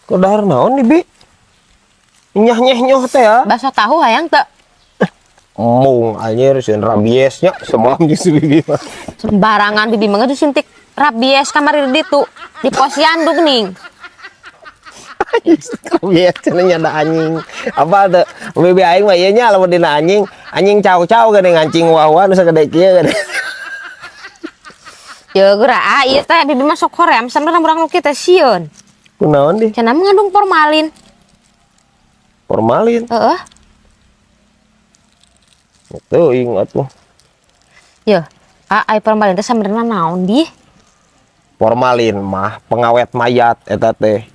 Kok dahar naon nih, Bi? Nyah nyeh nyoh teh ya. Bakso tahu hayang teu? Mung anjir sieun rabiesnya semalam jeung si Bibi mah. Sembarangan, Bibi mah geus disuntik rabies kamari di ditu di posyandu geuning. Rabies cenah nyada anjing. Apa tuh? Bibi aing mah ieu nya lamun dina anjing, anjing cau-cau geuning anjing wah-wah nu sagede kieu geuning. Ya geura ah ieu teh Bibi mah sok hoream sabenerna urang nu kieu teh sieun. Kunaon di? Cenah mengandung formalin. Formalin. Heeh. Teuing atuh. Yeuh, ah ai formalin teh sabenerna naon di? Formalin mah pengawet mayat eta teh.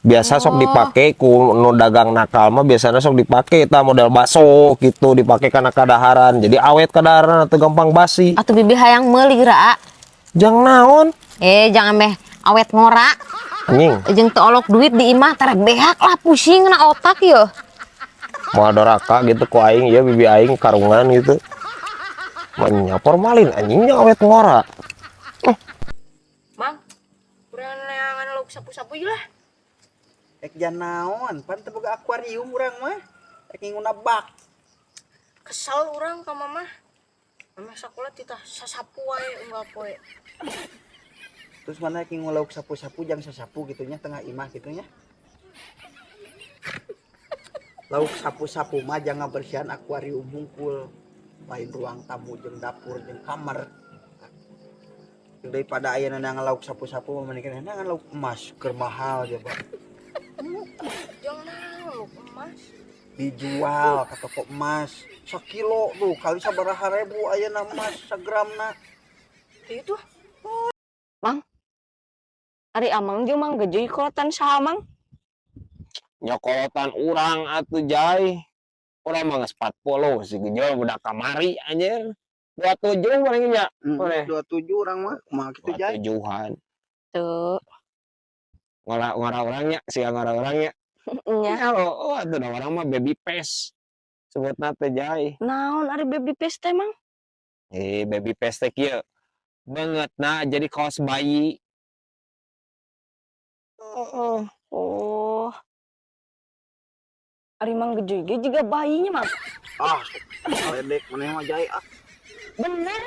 Biasa sok dipake ku nu dagang nakal mah, biasanya sok dipake eta model bakso gitu, dipake kana kadaharan. Jadi awet kadaharan atau gampang basi. Atuh Bibi hayang meuli geura, ah. Jang naon? Eh, jangan meh awet ngora. Anjing. Jeung teu olok duit di imah tara behak lah, pusing na otak yeuh. Moal doraka gitu ku aing ya, bibi aing karungan gitu. Manya formalin anjingnya awet ngora. Mang, urang neangan lauk sapu-sapu lah. Ek jan naon, pan teu boga akuarium urang mah. Ek nginguna bak. Kesel urang ka mama. Mama sakola titah sasapu wae unggal poe. Terus mana ek ngingu lauk sapu-sapu jang sasapu gitu nya tengah imah gitu nya. Lauk sapu-sapu mah jang ngabersihan akuarium hungkul. Lain ruang tamu jeung dapur jeung kamar. Daripada ayeuna neangan lauk sapu-sapu mah mendingan neangan lauk emas keur mahal coba. Jang naon lauk emas? Dijual ke toko emas sakilo tuh kali sabaraha ribu ayeuna emas sagramna. Itu. Mang, ari Amang jeung Mang Gejoy kolotan saha, Mang? Nyokolotan urang atuh, Jai. Urang mah geus 40, si Gejoy budak kamari anjir. 27 paling nya. Boleh. 27 urang mah kumaha kitu, Jai? 27-an. Tuh. Ngora ngora urangnya, sia ngora urangnya. Nya. Ya, oh, atuh da urang mah baby face. Sebutna teh, Jai. Naon ari baby face teh, Mang? Eh, baby face teh kieu. Beungeutna jadi kaos bayi. Heeh. Oh. Ari Mang Gejoy ge jiga bayinya, Mang. Ah, ledek maneh mah, Jai, ah. Bener.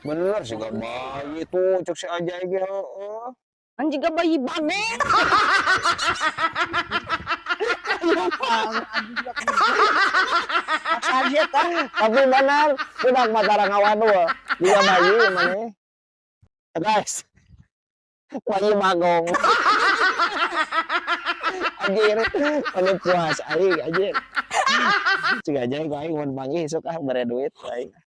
Bener sih gak bayi tuh cek si Ajai ge heeh. Kan jiga bayi bagong. Tapi bener, budak matara ngawadul. Jiga bayi maneh. Guys. Bayi bagong. Anjir, maneh puas aing anjir. Cik Ajai ku aing mun panggih sok ah bere duit aing.